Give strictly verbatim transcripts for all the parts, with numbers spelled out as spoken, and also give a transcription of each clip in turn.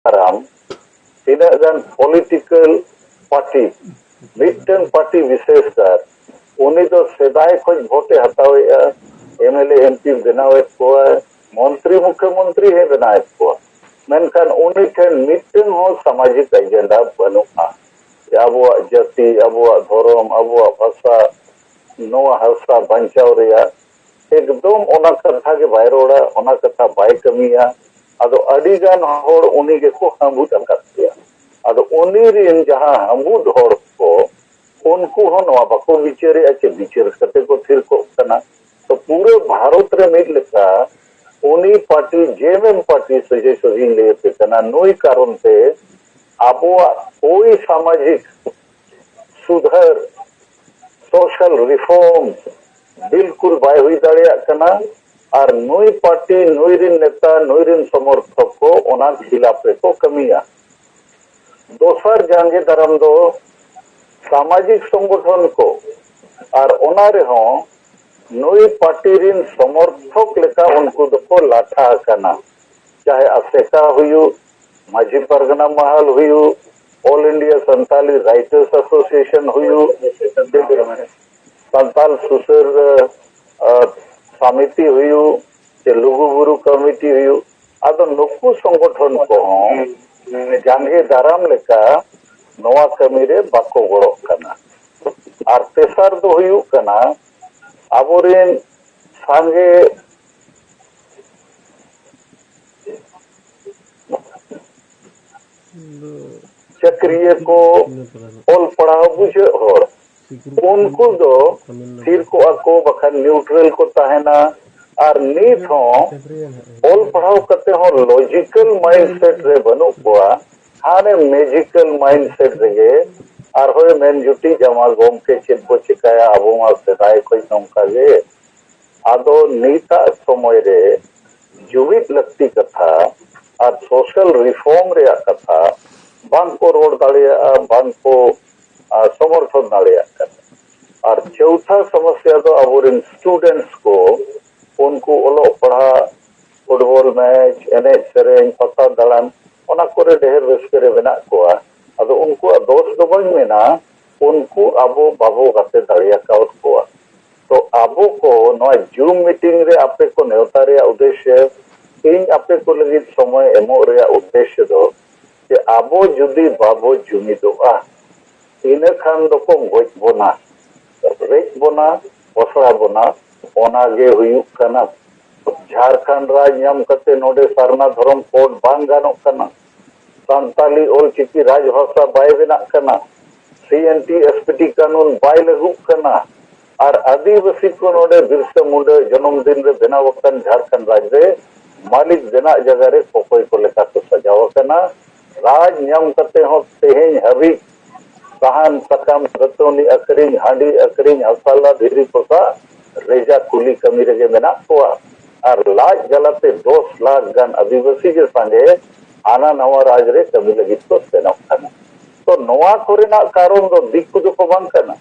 ᱫᱟᱨᱟᱢ ᱛᱤᱱᱟᱹᱜ ᱜᱟᱱ ᱯᱚᱞᱤᱴᱤᱠᱮᱞ ᱯᱟᱨᱴᱤ, ᱢᱤᱫᱴᱟᱝ ᱯᱟᱨᱴᱤ ᱵᱤᱥᱮᱥ ᱠᱟᱨ, ᱩᱱᱤ ᱫᱚ ᱥᱮᱫᱟᱭ ᱠᱷᱚᱱ ᱵᱷᱳᱴ ᱮ ᱦᱟᱛᱟᱣᱮᱫᱼᱟ, M L A M P ᱵᱮᱱᱟᱣᱮᱫ ᱠᱚᱣᱟ, ᱢᱚᱱᱛᱨᱤ ᱢᱩᱠᱷᱭᱚᱢᱚᱱᱛᱨᱤ ᱦᱚᱸᱭ ᱵᱮᱱᱟᱣᱮᱫ ᱠᱚᱣᱟ, ᱢᱮᱱᱠᱷᱟᱱ ᱩᱱᱤ ᱴᱷᱮᱱ ᱢᱤᱫᱴᱟᱝ ᱦᱚᱸ ᱥᱟᱢᱟᱡᱤᱠ ᱮᱡᱮᱱᱰᱟ ᱵᱟᱹᱱᱩᱜᱼᱟ᱾ ᱡᱮ ᱟᱵᱚᱣᱟᱜ ᱡᱟᱹᱛᱤ, ᱟᱵᱚᱣᱟᱜ ᱫᱷᱚᱨᱚᱢ, ᱟᱵᱚᱣᱟᱜ ᱵᱷᱟᱥᱟ, ᱱᱚᱣᱟ ᱦᱟᱥᱟ ᱵᱟᱧᱪᱟᱣ ᱨᱮᱭᱟᱜ ᱮᱠᱫᱚᱢ ᱚᱱᱟ ᱠᱟᱛᱷᱟ ᱜᱮ ᱵᱟᱭ ᱨᱚᱲᱟ, ᱚᱱᱟ ᱠᱟᱛᱷᱟ ᱵᱟᱭ ᱠᱟᱹᱢᱤᱭᱟ᱾ ᱟᱫᱚ ᱟᱹᱰᱤ ᱜᱟᱱ ᱦᱚᱲ ᱩᱱᱤ ᱜᱮᱠᱚ ᱦᱟᱹᱵᱩᱫ ᱟᱠᱟᱫ ᱜᱮᱭᱟ᱾ ᱟᱫᱚ ᱩᱱᱤ ᱨᱤᱱ ᱡᱟᱦᱟᱸ ᱦᱟᱹᱵᱩᱫ ᱦᱚᱲ ᱠᱚ, ᱩᱱᱠᱩ ᱦᱚᱸ ᱱᱚᱣᱟ ᱵᱟᱠᱚ ᱵᱤᱪᱟᱹᱨᱮᱜᱼᱟ, ᱪᱮ ᱵᱤᱪᱟᱹᱨ ᱠᱟᱛᱮ ᱠᱚ ᱛᱷᱤᱨ ᱠᱚᱜ ᱠᱟᱱᱟ᱾ ᱛᱚ ᱯᱩᱨᱟᱹ ᱵᱷᱟᱨᱚᱛ ᱨᱮ ᱢᱤᱫ ᱞᱮᱠᱟ ᱩᱱᱤ ᱯᱟᱨᱴᱤ, ᱡᱮ ᱮᱢ ᱮᱢ ᱯᱟᱨᱴᱤ, ᱥᱚᱡᱷᱮ ᱥᱚᱡᱷᱮᱧ ᱞᱟᱹᱭ ᱟᱯᱮ ᱠᱟᱱᱟ, ᱱᱩᱭ ᱠᱟᱨᱚᱱ ᱛᱮ ᱟᱵᱚᱣᱟᱜ ᱳᱭ ᱥᱟᱢᱟᱡᱤᱠ ᱥᱩᱫᱷᱟᱹᱨ, ᱥᱳᱥᱟᱞ ᱨᱤᱯᱷᱚᱨᱢ ᱵᱤᱞᱠᱩᱞ ᱵᱟᱭ ᱦᱩᱭ ᱫᱟᱲᱮᱭᱟᱜ ᱠᱟᱱᱟ᱾ ᱟᱨ ᱱᱩᱭ ᱯᱟᱨᱴᱤ, ᱱᱩᱭ ᱨᱤᱱ ᱱᱮᱛᱟ, ᱱᱩᱭ ᱨᱤᱱ ᱥᱚᱢᱚᱨᱛᱷᱚᱠ ᱠᱚ ᱚᱱᱟ ᱠᱷᱤᱞᱟᱯ ᱨᱮᱠᱚ ᱠᱟᱹᱢᱤᱭᱟ᱾ ᱫᱚᱥᱟᱨ ᱡᱟᱸᱜᱮ ᱫᱟᱨᱟᱢ ᱫᱚ ᱥᱟᱢᱟᱡᱤᱠ ᱥᱚᱝᱜᱚᱴᱷᱚᱱ ᱠᱚ, ᱟᱨ ᱚᱱᱟ ᱨᱮᱦᱚᱸ ᱱᱩᱭ ᱯᱟᱨᱴᱤ ᱨᱤᱱ ᱥᱚᱢᱚᱨᱛᱷᱚᱠ ᱞᱮᱠᱟ ᱩᱱᱠᱩ ᱫᱚᱠᱚ ᱞᱟᱴᱷᱟ ᱟᱠᱟᱱᱟ᱾ ᱪᱟᱦᱮ ᱟᱥᱮᱠᱟ ᱦᱩᱭᱩᱜ, ᱢᱟᱹᱡᱷᱤ ᱯᱟᱨᱜᱟᱱᱟ ᱢᱟᱦᱟᱞ ᱦᱩᱭᱩᱜ, all India Santali writers association ᱦᱩᱭᱩᱜ, ᱥᱟᱱᱛᱟᱞ ᱥᱩᱥᱟᱹᱨ, ᱟ, ᱥᱚᱢᱤᱛᱤ ᱦᱩᱭᱩᱜ, ᱪᱮ ᱞᱩᱜᱩᱵᱩᱨᱩ ᱠᱚᱢᱤᱴᱤ ᱦᱩᱭᱩᱜ, ᱟᱫᱚ ᱱᱩᱠᱩ ᱥᱚᱝᱜᱚᱴᱷᱚᱱ ᱠᱚᱦᱚᱸ ᱡᱟᱸᱜᱮ ᱫᱟᱨᱟᱢ ᱞᱮᱠᱟ ᱱᱚᱣᱟ ᱠᱟᱹᱢᱤ ᱨᱮ ᱵᱟᱠᱚ ᱜᱚᱲᱚᱜ ᱠᱟᱱᱟ᱾ ᱟᱨ ᱛᱮᱥᱟᱨ ᱫᱚ ᱦᱩᱭᱩᱜ ᱠᱟᱱᱟ, ᱟᱵᱚᱨᱮᱱ ᱥᱟᱸᱜᱮ ᱪᱟᱹᱠᱨᱤᱭᱟᱹ ᱠᱚ, ᱚᱞ ᱯᱟᱲᱦᱟᱣ ᱵᱩᱡᱷᱟᱹᱜ ᱦᱚᱲ, ᱩᱱᱠᱩ ᱫᱚ ᱛᱷᱤᱨ ᱠᱚᱜᱼᱟ ᱠᱚ, ᱵᱟᱠᱷᱟᱱ ᱱᱤᱭᱩᱴᱨᱟᱞ ᱠᱚ ᱛᱟᱦᱮᱱᱟ᱾ ᱟᱨ ᱱᱤᱛ ᱦᱚᱸ ᱚᱞ ᱯᱟᱲᱦᱟᱣ ᱠᱟᱛᱮ ᱦᱚᱸ ᱞᱚᱡᱤᱠᱟᱞ ᱢᱟᱭᱤᱱᱰᱥᱮᱴ ᱨᱮ ᱵᱟᱹᱱᱩᱜ ᱠᱚᱣᱟ, ᱦᱟᱱᱮ ᱢᱮᱡᱤᱠᱟᱞ ᱢᱟᱭᱤᱱᱰᱥᱮᱴ ᱨᱮᱜᱮ ᱟᱨᱦᱚᱸᱭ ᱢᱮᱱ ᱡᱩᱴᱤᱡᱟ, ᱢᱟ ᱜᱚᱢᱠᱮ ᱪᱮᱫ ᱵᱚ ᱪᱮᱠᱟᱭᱟ, ᱟᱵᱚ ᱢᱟ ᱥᱮᱫᱟᱭ ᱠᱷᱚᱱ ᱱᱚᱝᱠᱟ ᱜᱮ᱾ ᱟᱫᱚ ᱱᱤᱛᱟᱜ ᱥᱚᱢᱚᱭ ᱨᱮ ᱡᱩᱢᱤᱫ ᱞᱟᱹᱠᱛᱤ ᱠᱟᱛᱷᱟ ᱟᱨ ᱥᱳᱥᱟᱞ ᱨᱤᱯᱷᱚᱨᱢ ᱨᱮᱭᱟᱜ ᱠᱟᱛᱷᱟ ᱵᱟᱝ ᱠᱚ ᱨᱚᱲ ᱫᱟᱲᱮᱭᱟᱜᱼᱟ, ᱵᱟᱝ ᱠᱚ, ᱟ, ᱥᱚᱢᱚᱨᱛᱷᱚᱱ ᱫᱟᱲᱮᱭᱟᱜ ᱠᱟᱱᱟ᱾ ᱟᱨ ᱪᱳᱣᱛᱷᱟ ᱥᱚᱢᱚᱥᱭᱟ ᱫᱚ ᱟᱵᱚᱨᱮᱱ ᱥᱴᱩᱰᱮᱱᱴᱥ ᱠᱚ, ᱩᱱᱠᱩ ᱚᱞᱚᱜ ᱯᱟᱲᱦᱟᱜ, ᱯᱷᱩᱴᱵᱚᱞ ᱢᱮᱪ, ᱮᱱᱮᱡ ᱥᱮᱨᱮᱧ, ᱯᱟᱛᱟ ᱫᱟᱬᱟᱱ, ᱚᱱᱟ ᱠᱚᱨᱮ ᱰᱷᱮᱨ ᱨᱟᱹᱥᱠᱟᱹ ᱨᱮ ᱢᱮᱱᱟᱜ ᱠᱚᱣᱟ᱾ ᱟᱫᱚ ᱩᱱᱠᱩᱣᱟᱜ ᱫᱳᱥ ᱫᱚ ᱵᱟᱹᱧ ᱢᱮᱱᱟ, ᱩᱱᱠᱩ ᱟᱵᱚ ᱵᱟᱵᱚ ᱜᱟᱛᱮ ᱫᱟᱲᱮᱭᱟᱠᱟᱣᱟᱫ ᱠᱚᱣᱟ᱾ ᱛᱚ ᱟᱵᱚ ᱠᱚ ᱱᱚᱣᱟ ᱡᱩᱢ ᱢᱤᱴᱤᱝ ᱨᱮ ᱟᱯᱮ ᱠᱚ ᱱᱮᱣᱛᱟ ᱨᱮᱭᱟᱜ ᱩᱫᱽᱫᱮᱥᱥᱚ, ᱤᱧ ᱟᱯᱮ ᱠᱚ ᱞᱟᱹᱜᱤᱫ ᱥᱚᱢᱚᱭ ᱮᱢᱚᱜ ᱨᱮᱭᱟᱜ ᱩᱫᱽᱫᱮᱥᱥᱚ ᱫᱚ ᱡᱮ ᱟᱵᱚ ᱡᱩᱫᱤ ᱵᱟᱵᱚ ᱡᱩᱢᱤᱫᱚᱜᱼᱟ, ᱤᱱᱟᱹ ᱠᱷᱟᱱ ᱫᱚᱠᱚ ᱜᱚᱡ ᱵᱚᱱᱟ, ᱨᱮᱡ ᱵᱚᱱᱟ, ᱯᱚᱥᱲᱟ ᱵᱚᱱᱟ᱾ ᱚᱱᱟ ᱜᱮ ᱦᱩᱭᱩᱜ ᱠᱟᱱᱟ᱾ ᱡᱷᱟᱲᱠᱷᱚᱸᱰ ᱨᱟᱡᱽ ᱧᱟᱢ ᱠᱟᱛᱮ ᱱᱚᱰᱮ ᱥᱟᱨᱱᱟ ᱫᱷᱚᱨᱚᱢ ᱠᱳᱰ ᱵᱟᱝ ᱜᱟᱱᱚᱜ ᱠᱟᱱᱟ᱾ ᱥᱟᱱᱛᱟᱞᱤ ᱚᱞᱪᱤᱠᱤ ᱨᱟᱡᱽᱵᱷᱟᱥᱟ ᱵᱟᱭ ᱵᱮᱱᱟᱜ ᱠᱟᱱᱟ᱾ ᱥᱤ N T S P T ᱠᱟᱹᱱᱩᱱ ᱵᱟᱭ ᱞᱟᱹᱜᱩᱜ ᱠᱟᱱᱟ᱾ ᱟᱨ ᱟᱹᱫᱤᱵᱟᱹᱥᱤ ᱠᱚ ᱱᱚᱰᱮ ᱵᱤᱨᱥᱟ ᱢᱩᱱᱰᱟ ᱡᱚᱱᱚᱢ ᱫᱤᱱ ᱨᱮ ᱵᱮᱱᱟᱣ ᱟᱠᱟᱱ ᱡᱷᱟᱲᱠᱷᱚᱸᱰ ᱨᱟᱡᱽ ᱨᱮ ᱢᱟᱹᱞᱤᱠ ᱵᱮᱱᱟᱜ ᱡᱟᱭᱜᱟ ᱨᱮ ᱠᱚᱠᱚᱭ ᱠᱚ ᱞᱮᱠᱟ ᱠᱚ ᱥᱟᱡᱟᱣ ᱟᱠᱟᱱᱟ᱾ ᱨᱟᱡᱽ ᱧᱟᱢ ᱠᱟᱛᱮ ᱦᱚᱸ ᱛᱮᱦᱮᱧ ᱦᱟᱹᱵᱤᱡ ᱥᱟᱦᱟᱱ, ᱥᱟᱠᱟᱢ, ᱫᱟᱹᱛᱟᱹᱣᱱᱤ ᱟᱹᱠᱷᱨᱤᱧ, ᱦᱟᱺᱰᱤ ᱟᱹᱠᱷᱨᱤᱧ, ᱦᱟᱥᱟ ᱞᱟ ᱫᱷᱤᱨᱤ ᱯᱚᱥᱟᱜ, ᱨᱮᱡᱟ ᱠᱩᱞᱤ ᱠᱟᱹᱢᱤ ᱨᱮᱜᱮ ᱢᱮᱱᱟᱜ ᱠᱚᱣᱟ᱾ ᱟᱨ ᱞᱟᱡ ᱡᱟᱞᱟᱛᱮ ᱫᱚᱥ ᱞᱟᱠᱷ ᱜᱟᱱ ᱟᱹᱫᱤᱵᱟᱹᱥᱤ ᱜᱮ ᱥᱟᱸᱜᱮ ᱦᱟᱱᱟ ᱱᱟᱣᱟ ᱨᱟᱡᱽ ᱨᱮ ᱠᱟᱹᱢᱤ ᱞᱟᱹᱜᱤᱫ ᱠᱚ ᱥᱮᱱᱚᱜ ᱠᱟᱱᱟ᱾ ᱛᱚ ᱱᱚᱣᱟ ᱠᱚᱨᱮᱱᱟᱜ ᱠᱟᱨᱚᱱ ᱫᱚ ᱫᱤᱠᱩ ᱫᱚᱠᱚ ᱵᱟᱝ ᱠᱟᱱᱟ᱾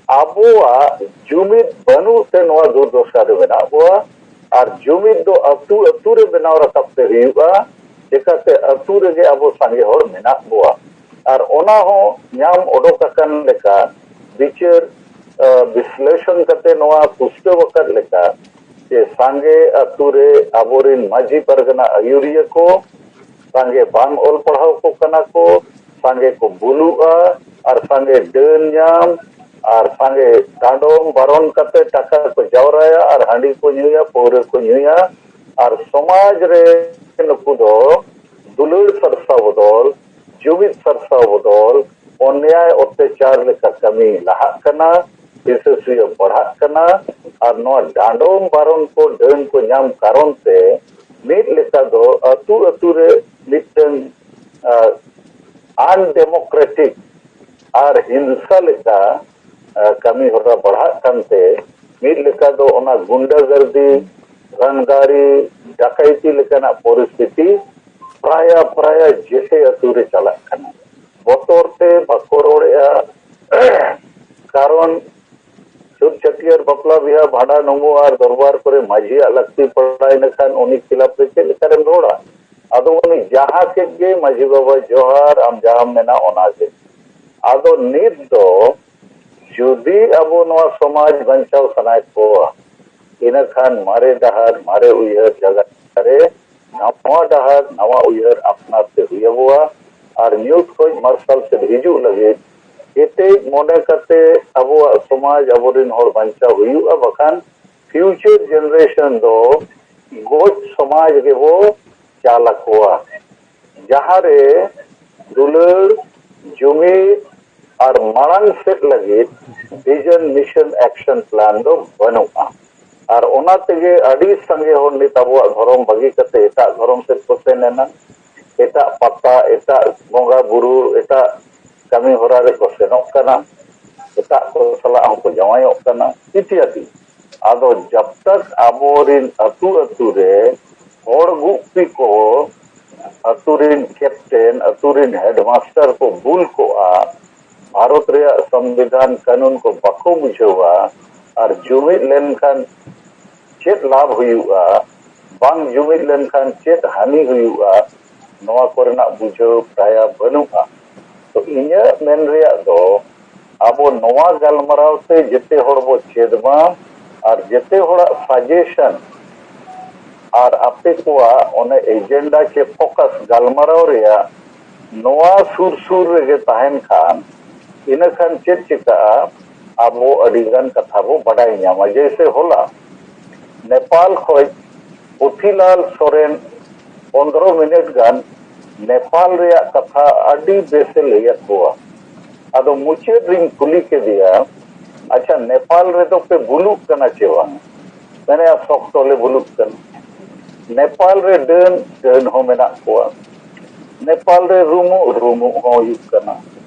ᱟᱵᱚᱣᱟᱜ ᱡᱩᱢᱤᱫ ᱵᱟᱹᱱᱩᱜ ᱛᱮ ᱱᱚᱣᱟ ᱫᱩᱨᱫᱚᱥᱟ ᱨᱮ ᱢᱮᱱᱟᱜ ᱵᱚᱣᱟ᱾ ᱟᱨ ᱡᱩᱢᱤᱫ ᱫᱚ ᱟᱹᱛᱩ ᱟᱹᱛᱩ ᱨᱮ ᱵᱮᱱᱟᱣ ᱨᱟᱠᱟᱵ ᱛᱮ ᱦᱩᱭᱩᱜᱼᱟ᱾ ᱪᱮᱠᱟᱛᱮ ᱟᱹᱛᱩ ᱨᱮᱜᱮ ᱟᱵᱚ ᱥᱟᱸᱜᱮ ᱦᱚᱲ ᱢᱮᱱᱟᱜ ᱵᱚᱣᱟ᱾ ᱟᱨ ᱚᱱᱟ ᱦᱚᱸ ᱧᱟᱢ ᱚᱰᱚᱠ ᱟᱠᱟᱱ ᱞᱮᱠᱟ, ᱵᱤᱪᱟᱹᱨ, ᱟ, ᱵᱤᱥᱞᱮᱥᱚᱱ ᱠᱟᱛᱮ ᱱᱚᱣᱟ ᱯᱩᱥᱴᱟᱹᱣ ᱟᱠᱟᱫ ᱞᱮᱠᱟ ᱡᱮ ᱥᱟᱸᱜᱮ ᱟᱹᱛᱩ ᱨᱮ ᱟᱵᱚᱨᱮᱱ ᱢᱟᱹᱡᱷᱤ ᱯᱟᱨᱜᱟᱱᱟ ᱟᱹᱭᱩᱨᱤᱭᱟᱹ ᱠᱚ ᱥᱟᱸᱜᱮ ᱵᱟᱝ ᱚᱞ ᱯᱟᱲᱦᱟᱣ ᱠᱚ ᱠᱟᱱᱟ ᱠᱚ, ᱥᱟᱸᱜᱮ ᱠᱚ ᱵᱩᱞᱩᱜᱼᱟ, ᱟᱨ ᱥᱟᱸᱜᱮ ᱰᱟᱹᱱ ᱧᱟᱢ, ᱟᱨ ᱥᱟᱸᱜᱮ ᱰᱟᱸᱰᱚᱢ ᱵᱟᱨᱚᱱ ᱠᱟᱛᱮ ᱴᱟᱠᱟ ᱠᱚ ᱡᱟᱣᱨᱟᱭᱟ ᱟᱨ ᱦᱟᱺᱰᱤ ᱠᱚ ᱧᱩᱭᱟ, ᱯᱟᱹᱣᱨᱟᱹ ᱠᱚ ᱧᱩᱭᱟ, ᱟᱨ ᱥᱚᱢᱟᱡᱽ ᱨᱮ ᱱᱩᱠᱩ ᱫᱚ ᱫᱩᱞᱟᱹᱲ ᱥᱟᱨᱥᱟᱣ ᱵᱚᱫᱚᱞ, ᱡᱩᱢᱤᱫ ᱥᱟᱨᱥᱟᱣ ᱵᱚᱫᱚᱞ, ᱚᱱᱱᱭᱟᱭ ᱚᱛᱛᱟᱪᱟᱨ ᱞᱮᱠᱟ ᱠᱟᱹᱢᱤ ᱞᱟᱦᱟᱜ ᱠᱟᱱᱟ, ᱦᱤᱸᱥᱟᱹ ᱥᱩᱭᱟᱹ ᱵᱟᱲᱦᱟᱜ ᱠᱟᱱᱟ᱾ ᱟᱨ ᱱᱚᱣᱟ ᱰᱟᱸᱰᱚᱢ ᱵᱟᱨᱚᱱ ᱠᱚ, ᱰᱟᱹᱱ ᱠᱚ ᱧᱟᱢ ᱠᱟᱨᱚᱱ ᱛᱮ ᱢᱤᱫ ᱞᱮᱠᱟ ᱫᱚ ᱟᱹᱛᱩ ᱟᱹᱛᱩ ᱨᱮ ᱢᱤᱫᱴᱟᱝ, ᱟ, ᱟᱱᱰᱮᱢᱳᱠᱨᱮᱴᱤᱠ ᱟᱨ ᱦᱤᱝᱥᱟ ᱞᱮᱠᱟ, ᱟ, ᱠᱟᱹᱢᱤ ᱦᱚᱨᱟ ᱵᱟᱲᱦᱟᱜ ᱠᱟᱱᱛᱮ ᱢᱤᱫ ᱞᱮᱠᱟ ᱫᱚ ᱚᱱᱟ ᱜᱩᱱᱰᱟᱜᱟᱨᱫᱤ, ᱨᱟᱝᱫᱟᱨᱤ, ᱰᱟᱠᱟᱭᱛᱤ ᱞᱮᱠᱟᱱᱟᱜ ᱯᱚᱨᱤᱥᱛᱷᱤᱛᱤ ᱯᱨᱟᱭᱟ ᱯᱨᱟᱭᱟ ᱡᱮᱛᱮ ᱟᱹᱛᱩ ᱨᱮ ᱪᱟᱞᱟᱜ ᱠᱟᱱᱟ᱾ ᱵᱚᱛᱚᱨ ᱛᱮ ᱵᱟᱠᱚ ᱨᱚᱲᱮᱜᱼᱟ᱾ ᱠᱟᱨᱚᱱ ᱪᱷᱩᱛ ᱪᱷᱟᱹᱴᱭᱟᱹᱨ, ᱵᱟᱯᱞᱟ ᱵᱤᱦᱟ, ᱵᱷᱟᱸᱰᱟᱱ, ᱩᱢᱩᱜ ᱟᱨ ᱫᱚᱨᱵᱟᱨ ᱠᱚᱨᱮ ᱢᱟᱹᱡᱷᱤᱭᱟᱜ ᱞᱟᱹᱠᱛᱤ ᱯᱟᱲᱟᱣ ᱞᱮᱠᱷᱟᱱ ᱩᱱᱤ ᱠᱷᱤᱞᱟᱯ ᱨᱮ ᱪᱮᱫ ᱞᱮᱠᱟᱨᱮᱢ ᱨᱚᱲᱟ? ᱟᱫᱚ ᱩᱱᱤ ᱡᱟᱦᱟᱸ ᱠᱮᱫ ᱜᱮ, "ᱢᱟᱹᱡᱷᱤ ᱵᱟᱵᱟ ᱡᱚᱦᱟᱨ, ᱟᱢ ᱡᱟᱦᱟᱸᱢ ᱢᱮᱱᱟ ᱚᱱᱟᱜᱮ᱾" ᱟᱫᱚ ᱱᱤᱛ ᱫᱚ ᱡᱩᱫᱤ ᱟᱵᱚ ᱱᱚᱣᱟ ᱥᱚᱢᱟᱡᱽ ᱵᱟᱧᱪᱟᱣ ᱥᱟᱱᱟᱭᱮᱫ ᱠᱚᱣᱟ, ᱤᱱᱟᱹᱠᱷᱟᱱ ᱢᱟᱨᱮ ᱰᱟᱦᱟᱨ, ᱢᱟᱨᱮ ᱩᱭᱦᱟᱹᱨ ᱡᱟᱭᱜᱟ ᱨᱮ ᱱᱟᱣᱟ ᱰᱟᱦᱟᱨ, ᱱᱟᱣᱟ ᱩᱭᱦᱟᱹᱨ ᱟᱯᱱᱟᱨ ᱛᱮ ᱦᱩᱭ ᱟᱵᱚᱣᱟ᱾ ᱟᱨ ᱧᱩᱛ ᱠᱷᱚᱱ ᱢᱟᱨᱥᱟᱞ ᱥᱮᱫ ᱦᱤᱡᱩᱜ ᱞᱟᱹᱜᱤᱫ ᱠᱮᱴᱮᱡ ᱢᱚᱱᱮ ᱠᱟᱛᱮ ᱟᱵᱚᱣᱟᱜ ᱥᱚᱢᱟᱡᱽ, ᱟᱵᱚᱨᱮᱱ ᱦᱚᱲ ᱵᱟᱧᱪᱟᱣ ᱦᱩᱭᱩᱜᱼᱟ, ᱵᱟᱠᱷᱟᱱ future generation ᱫᱚ ᱜᱚᱡ ᱥᱚᱢᱟᱡᱽ ᱜᱮᱵᱚ ᱪᱟᱞ ᱟᱠᱚᱣᱟ, ᱡᱟᱦᱟᱸ ᱨᱮ ᱫᱩᱞᱟᱹᱲ, ᱡᱩᱢᱤᱫ ᱟᱨ ᱢᱟᱲᱟᱝ ᱥᱮᱫ ᱞᱟᱹᱜᱤᱫ vision, mission, action plan ᱫᱚ ᱵᱟᱹᱱᱩᱜᱼᱟ᱾ ᱟᱨ ᱚᱱᱟ ᱛᱮᱜᱮ ᱟᱹᱰᱤ ᱥᱟᱸᱜᱮ ᱦᱚᱲ ᱱᱤᱛ ᱟᱵᱚᱣᱟᱜ ᱫᱷᱚᱨᱚᱢ ᱵᱟᱹᱜᱤ ᱠᱟᱛᱮ ᱮᱴᱟᱜ ᱫᱷᱚᱨᱚᱢ ᱥᱮᱫ ᱠᱚ ᱥᱮᱱ ᱮᱱᱟ, ᱮᱴᱟᱜ ᱯᱟᱛᱟ, ᱮᱴᱟᱜ ᱵᱚᱸᱜᱟ ᱵᱩᱨᱩ, ᱮᱴᱟᱜ ᱠᱟᱹᱢᱤ ᱦᱚᱨᱟ ᱨᱮᱠᱚ ᱥᱮᱱᱚᱜ ᱠᱟᱱᱟ, ᱮᱴᱟᱜ ᱠᱚ ᱥᱟᱞᱟᱜ ᱦᱚᱸᱠᱚ ᱡᱟᱶᱟᱭᱚᱜ ᱠᱟᱱᱟ ᱤᱛᱭᱟᱫᱤ᱾ ᱟᱫᱚ ᱡᱟᱵ ᱛᱟᱠ ᱟᱵᱚᱨᱤᱱ ᱟᱹᱛᱩ ᱟᱹᱛᱩ ᱨᱮ ᱦᱚᱲ ᱜᱩᱯᱤ ᱠᱚ, ᱟᱹᱛᱩ ᱨᱤᱱ ᱠᱮᱯᱴᱮᱱ, ᱟᱹᱛᱩ ᱨᱤᱱ ᱦᱮᱰᱢᱟᱥᱴᱟᱨ ᱠᱚ ᱵᱷᱩᱞ ᱠᱚᱜᱼᱟ, ᱵᱷᱟᱨᱚᱛ ᱨᱮᱭᱟᱜ ᱥᱚᱝᱵᱤᱫᱷᱟᱱ ᱠᱟᱹᱱᱩᱱ ᱠᱚ ᱵᱟᱠᱚ ᱵᱩᱡᱷᱟᱹᱣᱟ, ᱟᱨ ᱡᱩᱢᱤᱫ ᱞᱮᱱᱠᱷᱟᱱ ᱪᱮᱫ ᱞᱟᱵᱷ ᱦᱩᱭᱩᱜᱼᱟ, ᱵᱟᱝ ᱡᱩᱢᱤᱫ ᱞᱮᱱᱠᱷᱟᱱ ᱪᱮᱫ ᱦᱟᱹᱱᱤ ᱦᱩᱭᱩᱜᱼᱟ, ᱱᱚᱣᱟ ᱠᱚᱨᱮᱱᱟᱜ ᱵᱩᱡᱷᱟᱹᱣ ᱯᱨᱟᱭᱟ ᱵᱟᱹᱱᱩᱜᱼᱟ᱾ ᱛᱚ, ᱤᱧᱟᱹᱜ ᱢᱮᱱ ᱨᱮᱭᱟᱜ ᱫᱚ, ᱟᱵᱚ ᱱᱚᱣᱟ ᱜᱟᱞᱢᱟᱨᱟᱣ ᱛᱮ ᱡᱮᱛᱮ ᱦᱚᱲ ᱵᱚ ᱪᱮᱫ ᱢᱟ, ᱟᱨ ᱡᱮᱛᱮ ᱦᱚᱲᱟᱜ ᱥᱟᱡᱮᱥᱚᱱ ᱟᱨ ᱟᱯᱮ ᱠᱚᱣᱟᱜ ᱚᱱᱮ ᱮᱡᱮᱱᱰᱟ ᱪᱮ ᱯᱷᱳᱠᱟᱥ ᱜᱟᱞᱢᱟᱨᱟᱣ ᱨᱮᱭᱟᱜ ᱱᱚᱣᱟ ᱥᱩᱨ ᱥᱩᱨ ᱨᱮᱜᱮ ᱛᱟᱦᱮᱱ ᱠᱷᱟᱱ, ᱤᱱᱟᱹ ᱠᱷᱟᱱ ᱪᱮᱫ ᱪᱤᱠᱟᱹᱜᱼᱟ, ᱟᱵᱚ ᱟᱹᱰᱤ ᱜᱟᱱ ᱠᱟᱛᱷᱟ ᱵᱚ ᱵᱟᱰᱟᱭ ᱧᱟᱢᱟ᱾ ᱡᱮᱭᱥᱮ ᱦᱚᱞᱟ ᱱᱮᱯᱟᱞ ᱠᱷᱚᱡ ᱯᱩᱛᱷᱤᱞᱟᱞ ᱥᱚᱨᱮᱱ ᱯᱚᱱᱫᱽᱨᱚ ᱢᱤᱱᱤᱴ ᱜᱟᱱ ᱱᱮᱯᱟᱞ ᱨᱮᱭᱟᱜ ᱠᱟᱛᱷᱟ ᱟᱹᱰᱤ ᱵᱮᱥᱮ ᱞᱟᱹᱭᱟᱫ ᱠᱚᱣᱟ᱾ ᱟᱫᱚ ᱢᱩᱪᱟᱹᱫ ᱨᱤᱧ ᱠᱩᱞᱤ ᱠᱮᱫᱮᱭᱟ, "ᱟᱪᱪᱷᱟ, ᱱᱮᱯᱟᱞ ᱨᱮᱫᱚ ᱯᱮ ᱵᱩᱞᱩᱜ ᱠᱟᱱᱟ ᱪᱮ ᱵᱟᱝ?" ᱢᱮᱱᱮᱫᱼᱟ, "ᱥᱚᱠᱛᱚ ᱞᱮ ᱵᱩᱞᱩᱜ ᱠᱟᱱᱟ᱾ ᱱᱮᱯᱟᱞ ᱨᱮ ᱰᱟᱹᱱ, ᱰᱟᱹᱱ ᱦᱚᱸ ᱢᱮᱱᱟᱜ ᱠᱚᱣᱟ, ᱱᱮᱯᱟᱞ ᱨᱮ ᱨᱩᱢᱩᱜ, ᱨᱩᱢᱩᱜ ᱦᱚᱸ ᱦᱩᱭᱩᱜ ᱠᱟᱱᱟ,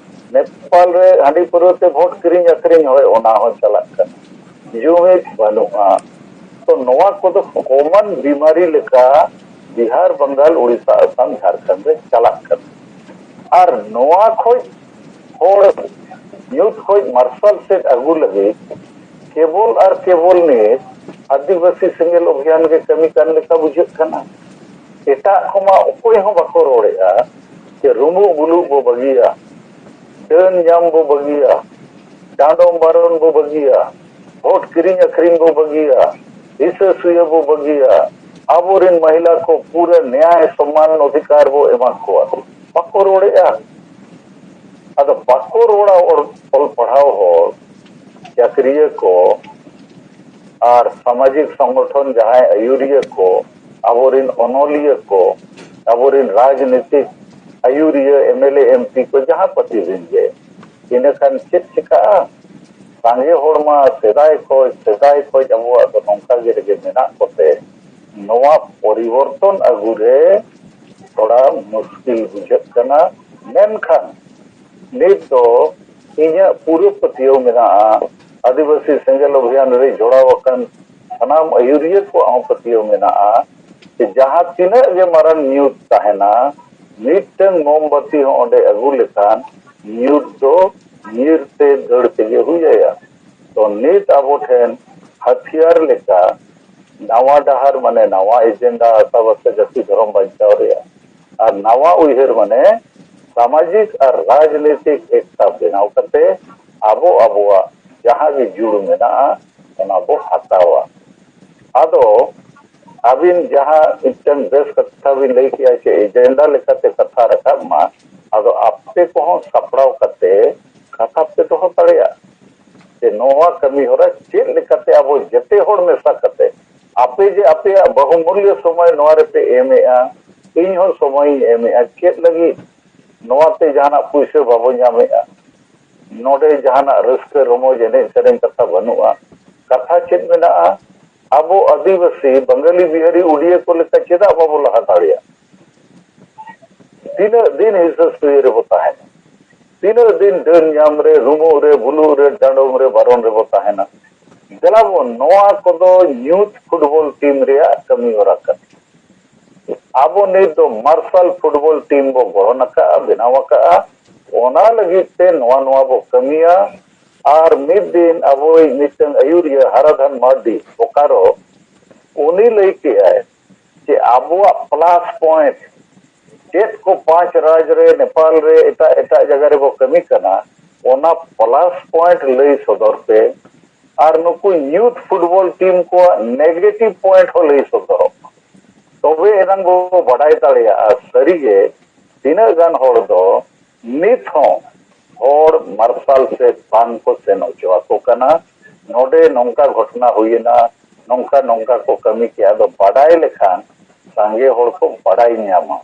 ᱱᱮᱯᱟᱞ ᱨᱮ ᱦᱟᱺᱰᱤ ᱯᱟᱹᱣᱨᱟᱹ ᱛᱮ ᱵᱷᱳᱴ ᱠᱤᱨᱤᱧ ᱟᱹᱠᱷᱨᱤᱧ, ᱦᱳᱭ, ᱚᱱᱟ ᱦᱚᱸ ᱪᱟᱞᱟᱜ ᱠᱟᱱᱟ, ᱡᱩᱢᱤᱫ ᱵᱟᱹᱱᱩᱜᱼᱟ᱾" ᱛᱚ, ᱱᱚᱣᱟ ᱠᱚᱫᱚ ᱠᱚᱢᱚᱱ ᱵᱤᱢᱟᱨᱤ ᱞᱮᱠᱟ ᱵᱤᱦᱟᱨ, ᱵᱟᱝᱜᱟᱞ, ᱩᱲᱤᱥᱥᱟ, ᱟᱥᱟᱢ, ᱡᱷᱟᱲᱠᱷᱚᱸᱰ ᱨᱮ ᱪᱟᱞᱟᱜ ᱠᱟᱱᱟ᱾ ᱟᱨ ᱱᱚᱣᱟ ᱠᱷᱚᱡ ᱦᱚᱲ ᱧᱩᱛ ᱠᱷᱚᱡ ᱢᱟᱨᱥᱟᱞ ᱥᱮᱫ ᱟᱹᱜᱩ ᱞᱟᱹᱜᱤᱫ ᱠᱮᱵᱚᱞ ᱟᱨ ᱠᱮᱵᱚᱞ ᱱᱤᱛ ᱟᱹᱫᱤᱵᱟᱹᱥᱤ ᱥᱮᱸᱜᱮᱞ ᱚᱵᱷᱤᱭᱟᱱ ᱜᱮ ᱠᱟᱹᱢᱤ ᱠᱟᱱ ᱞᱮᱠᱟ ᱵᱩᱡᱷᱟᱹᱜ ᱠᱟᱱᱟ᱾ ᱮᱴᱟᱜ ᱠᱚᱢᱟ ᱚᱠᱚᱭ ᱦᱚᱸ ᱵᱟᱠᱚ ᱨᱚᱲᱮᱫᱼᱟ ᱡᱮ ᱨᱩᱢᱩᱜ ᱵᱩᱞᱩᱜ ᱵᱚ ᱵᱟᱹᱜᱤᱭᱟ, ᱰᱟᱹᱱ ᱧᱟᱢ ᱵᱚ ᱵᱟᱹᱜᱤᱭᱟ, ᱰᱟᱸᱰᱚᱢ ᱵᱟᱨᱚᱱ ᱵᱚ ᱵᱟᱹᱜᱤᱭᱟ, ᱵᱷᱳᱴ ᱠᱤᱨᱤᱧ ᱟᱹᱠᱷᱨᱤᱧ ᱵᱚ ᱵᱟᱹᱜᱤᱭᱟ, ᱦᱤᱥᱟᱹ ᱥᱩᱭᱟᱹ ᱵᱚ ᱵᱟᱹᱜᱤᱭᱟ, ᱟᱵᱚᱨᱮᱱ ᱢᱟᱹᱦᱤᱞᱟ ᱠᱚ ᱯᱩᱨᱟᱹ ᱱᱮᱭᱟᱭ ᱥᱚᱢᱢᱟᱱ ᱚᱫᱷᱤᱠᱟᱨ ᱵᱚ ᱮᱢᱟ ᱠᱚᱣᱟ᱾ ᱵᱟᱠᱚ ᱨᱚᱲᱮᱫᱼᱟ᱾ ᱟᱫᱚ ᱵᱟᱠᱚ ᱨᱚᱲᱟ ᱚᱞ, ᱚᱞ ᱯᱟᱲᱦᱟᱣ ᱦᱚᱲ, ᱪᱟᱹᱠᱨᱤᱭᱟᱹ ᱠᱚ ᱟᱨ ᱥᱟᱢᱟᱡᱤᱠ ᱥᱚᱝᱜᱚᱴᱷᱚᱱ ᱡᱟᱦᱟᱸᱭ ᱟᱹᱭᱩᱨᱤᱭᱟᱹ ᱠᱚ, ᱟᱵᱚᱨᱮᱱ ᱚᱱᱚᱞᱤᱭᱟᱹ ᱠᱚ, ᱟᱵᱚᱨᱮᱱ ᱨᱟᱡᱽᱱᱤᱛᱤᱠ ᱟᱹᱭᱩᱨᱤᱭᱟᱹ, M L A, M P ᱠᱚ, ᱡᱟᱦᱟᱸ ᱯᱟᱹᱴᱤ ᱨᱮᱱ ᱜᱮ, ᱤᱱᱟᱹᱠᱷᱟᱱ ᱪᱮᱫ ᱪᱤᱠᱟᱹᱜᱼᱟ? ᱥᱟᱸᱜᱮ ᱦᱚᱲ ᱢᱟ ᱥᱮᱫᱟᱭ ᱠᱷᱚᱡ, ᱥᱮᱫᱟᱭ ᱠᱷᱚᱡ ᱟᱵᱚᱣᱟᱜ ᱫᱚ ᱱᱚᱝᱠᱟ ᱜᱮ ᱨᱮᱜᱮ ᱢᱮᱱᱟᱜ ᱠᱚᱛᱮ, ᱱᱚᱣᱟ ᱯᱚᱨᱤᱵᱚᱨᱛᱚᱱ ᱟᱹᱜᱩ ᱨᱮ ᱛᱷᱚᱲᱟ ᱢᱩᱥᱠᱤᱞ ᱵᱩᱡᱷᱟᱹᱜ ᱠᱟᱱᱟ᱾ ᱢᱮᱱᱠᱷᱟᱱ ᱱᱤᱛ ᱫᱚ ᱤᱧᱟᱹᱜ ᱯᱩᱨᱟᱹ ᱯᱟᱹᱛᱭᱟᱹᱣ ᱢᱮᱱᱟᱜᱼᱟ, ᱟᱹᱫᱤᱵᱟᱹᱥᱤ ᱥᱮᱸᱜᱮᱞ ᱚᱵᱷᱤᱭᱟᱱ ᱨᱮ ᱡᱚᱲᱟᱣ ᱟᱠᱟᱱ ᱥᱟᱱᱟᱢ ᱟᱹᱭᱩᱨᱤᱭᱟᱹ ᱠᱚᱣᱟᱜ ᱦᱚᱸ ᱯᱟᱹᱛᱭᱟᱹᱣ ᱢᱮᱱᱟᱜᱼᱟ ᱡᱮ ᱡᱟᱦᱟᱸ ᱛᱤᱱᱟᱹᱜ ᱜᱮ ᱢᱟᱨᱟᱝ ᱧᱩᱛ ᱛᱟᱦᱮᱱᱟ, ᱢᱤᱫᱴᱟᱝ ᱢᱳᱢᱵᱟᱛᱤ ᱦᱚᱸ ᱚᱸᱰᱮ ᱟᱹᱜᱩ ᱞᱮᱠᱷᱟᱱ ᱧᱩᱛ ᱫᱚ ᱧᱤᱨ ᱛᱮ ᱫᱟᱹᱲ ᱛᱮᱜᱮ ᱦᱩᱭ ᱟᱭᱟ᱾ ᱛᱚ ᱱᱤᱛ ᱟᱵᱚ ᱴᱷᱮᱱ ᱦᱟᱛᱤᱭᱟᱨ ᱞᱮᱠᱟ ᱱᱟᱣᱟ ᱰᱟᱦᱟᱨ, ᱢᱟᱱᱮ ᱱᱟᱣᱟ ᱮᱡᱮᱱᱰᱟ, ᱟᱥᱟ ᱵᱷᱚᱨᱥᱟ ᱡᱟᱹᱛᱤ ᱫᱷᱚᱨᱚᱢ ᱵᱟᱧᱪᱟᱣ ᱨᱮᱭᱟᱜ, ᱟᱨ ᱱᱟᱣᱟ ᱩᱭᱦᱟᱹᱨ, ᱢᱟᱱᱮ ᱥᱟᱢᱟᱡᱤᱠ ᱟᱨ ᱨᱟᱡᱽᱱᱤᱛᱤᱠ ᱮᱠᱛᱟ ᱵᱮᱱᱟᱣ ᱠᱟᱛᱮ ᱟᱵᱚ ᱟᱵᱚᱣᱟᱜ ᱡᱟᱦᱟᱸ ᱜᱮ ᱡᱩᱲ ᱢᱮᱱᱟᱜᱼᱟ, ᱚᱱᱟ ᱵᱚ ᱦᱟᱛᱟᱣᱟ᱾ ᱟᱫᱚ ᱟᱹᱵᱤᱱ ᱡᱟᱦᱟᱸ ᱢᱤᱫᱴᱟᱝ ᱵᱮᱥ ᱠᱟᱛᱷᱟ ᱵᱤᱱ ᱞᱟᱹᱭ ᱠᱮᱜᱼᱟ ᱡᱮ ᱮᱡᱮᱱᱰᱟ ᱞᱮᱠᱟᱛᱮ ᱠᱟᱛᱷᱟ ᱨᱟᱠᱟᱵ ᱢᱟ, ᱟᱫᱚ ᱟᱯᱮ ᱠᱚᱦᱚᱸ ᱥᱟᱯᱲᱟᱣ ᱠᱟᱛᱮ ᱠᱟᱛᱷᱟ ᱯᱮ ᱫᱚᱦᱚ ᱫᱟᱲᱮᱭᱟᱜᱼᱟ ᱡᱮ ᱱᱚᱣᱟ ᱠᱟᱹᱢᱤ ᱦᱚᱨᱟ ᱪᱮᱫ ᱞᱮᱠᱟᱛᱮ ᱟᱵᱚ ᱡᱮᱛᱮ ᱦᱚᱲ ᱢᱮᱥᱟ ᱠᱟᱛᱮ, ᱟᱯᱮ ᱡᱮ ᱟᱯᱮᱭᱟᱜ ᱵᱚᱦᱩᱢᱩᱞᱭᱚ ᱥᱚᱢᱚᱭ ᱱᱚᱣᱟ ᱨᱮᱯᱮ ᱮᱢᱮᱜᱼᱟ, ᱤᱧ ᱦᱚᱸ ᱥᱚᱢᱚᱭ ᱤᱧ ᱮᱢᱮᱜᱼᱟ, ᱪᱮᱫ ᱞᱟᱹᱜᱤᱫ ᱱᱚᱣᱟ ᱛᱮ ᱡᱟᱦᱟᱱᱟᱜ ᱯᱩᱭᱥᱟᱹ ᱵᱟᱵᱚ ᱧᱟᱢᱮᱜᱼᱟ? ᱱᱚᱰᱮ ᱡᱟᱦᱟᱱᱟᱜ ᱨᱟᱹᱥᱠᱟᱹ ᱨᱚᱢᱚᱡᱽ, ᱮᱱᱮᱡ ᱥᱮᱨᱮᱧ ᱠᱟᱛᱷᱟ ᱵᱟᱹᱱᱩᱜᱼᱟ᱾ ᱠᱟᱛᱷᱟ ᱪᱮᱫ ᱢᱮᱱᱟᱜᱼᱟ? ᱟᱵᱚ ᱟᱹᱫᱤᱵᱟᱹᱥᱤ, ᱵᱟᱝᱜᱟᱞᱤ, ᱵᱤᱦᱟᱨᱤ, ᱩᱰᱤᱭᱟᱹ ᱠᱚ ᱞᱮᱠᱟ ᱪᱮᱫᱟᱜ ᱵᱟᱵᱚ ᱞᱟᱦᱟ ᱫᱟᱲᱮᱭᱟᱜᱼᱟ? ᱛᱤᱱᱟᱹᱜ ᱫᱤᱱ ᱦᱤᱥᱟᱹ ᱥᱩᱭᱟᱹ ᱨᱮᱵᱚ ᱛᱟᱦᱮᱱᱟ? ᱛᱤᱱᱟᱹᱜ ᱫᱤᱱ ᱰᱟᱹᱱ ᱧᱟᱢ ᱨᱮ, ᱨᱩᱢᱩᱜ ᱨᱮ, ᱵᱩᱞᱩᱜ ᱨᱮ, ᱰᱟᱸᱰᱚᱢ ᱨᱮ, ᱵᱟᱨᱚᱱ ᱨᱮᱵᱚ ᱛᱟᱦᱮᱱᱟ? ᱫᱮᱞᱟ ᱵᱚᱱ, ᱱᱚᱣᱟ ᱠᱚᱫᱚ ᱧᱩᱛ ᱯᱷᱩᱴᱵᱚᱞ ᱴᱤᱢ ᱨᱮᱭᱟᱜ ᱠᱟᱹᱢᱤ ᱦᱚᱨᱟ ᱠᱟᱱᱟ᱾ ᱟᱵᱚ ᱱᱤᱛ ᱫᱚ ᱢᱟᱨᱥᱟᱞ ᱯᱷᱩᱴᱵᱚᱞ ᱴᱤᱢ ᱵᱚ ᱜᱚᱲᱦᱚᱱ ᱟᱠᱟᱫᱼᱟ, ᱵᱮᱱᱟᱣ ᱟᱠᱟᱫᱼᱟ᱾ ᱚᱱᱟ ᱞᱟᱹᱜᱤᱫ ᱛᱮ ᱱᱚᱣᱟ, ᱱᱚᱣᱟ ᱵᱚ ᱠᱟᱹᱢᱤᱭᱟ᱾ ᱟᱨ ᱢᱤᱫ ᱫᱤᱱ ᱟᱵᱚᱭᱤᱡ ᱢᱤᱫᱴᱟᱝ ᱟᱹᱭᱩᱨᱤᱭᱟᱹ ᱦᱟᱨᱟᱫᱷᱟᱱ ᱢᱟᱨᱰᱤ, ᱵᱳᱠᱟᱨᱳ, ᱩᱱᱤ ᱞᱟᱹᱭ ᱠᱮᱜᱼᱟᱭ ᱡᱮ ᱟᱵᱚᱣᱟᱜ ᱯᱞᱟᱥ ᱯᱚᱭᱮᱱᱴ ᱪᱮᱫ ᱠᱚ ᱯᱟᱸᱪ ᱨᱟᱡᱽ ᱨᱮ, ᱱᱮᱯᱟᱞ ᱨᱮ, ᱮᱴᱟᱜ ᱮᱴᱟᱜ ᱡᱟᱭᱜᱟ ᱨᱮᱵᱚ ᱠᱟᱹᱢᱤ ᱠᱟᱱᱟ, ᱚᱱᱟ ᱯᱞᱟᱥ ᱯᱚᱭᱮᱱᱴ ᱞᱟᱹᱭ ᱥᱚᱫᱚᱨ ᱯᱮ᱾ ᱟᱨ ᱱᱩᱠᱩ ᱭᱩᱛᱷ ᱯᱷᱩᱴᱵᱚᱞ ᱴᱤᱢ ᱠᱚᱣᱟᱜ ᱱᱮᱜᱮᱴᱤᱵᱷ ᱯᱚᱭᱮᱱᱴ ᱦᱚᱸ ᱞᱟᱹᱭ ᱥᱚᱫᱚᱨᱚᱜ ᱢᱟ᱾ ᱛᱚᱵᱮ ᱮᱱᱟᱝ ᱵᱚ ᱵᱟᱰᱟᱭ ᱫᱟᱲᱮᱭᱟᱜᱼᱟ ᱥᱟᱹᱨᱤᱜᱮ ᱛᱤᱱᱟᱹᱜ ᱜᱟᱱ ᱦᱚᱲ ᱫᱚ ᱱᱤᱛ ᱦᱚᱸ ᱦᱚᱲ ᱢᱟᱨᱥᱟᱞ ᱥᱮᱫ ᱵᱟᱝ ᱠᱚ ᱥᱮᱱ ᱦᱚᱪᱚ ᱟᱠᱚ ᱠᱟᱱᱟ᱾ ᱱᱚᱰᱮ ᱱᱚᱝᱠᱟ ᱜᱷᱚᱴᱚᱱᱟ ᱦᱩᱭᱮᱱᱟ, ᱱᱚᱝᱠᱟ ᱱᱚᱝᱠᱟ ᱠᱚ ᱠᱟᱹᱢᱤ ᱠᱮᱜᱼᱟ᱾ ᱟᱫᱚ ᱵᱟᱰᱟᱭ ᱞᱮᱠᱷᱟᱱ ᱥᱟᱸᱜᱮ ᱦᱚᱲ ᱠᱚ ᱵᱟᱰᱟᱭ ᱧᱟᱢᱟ,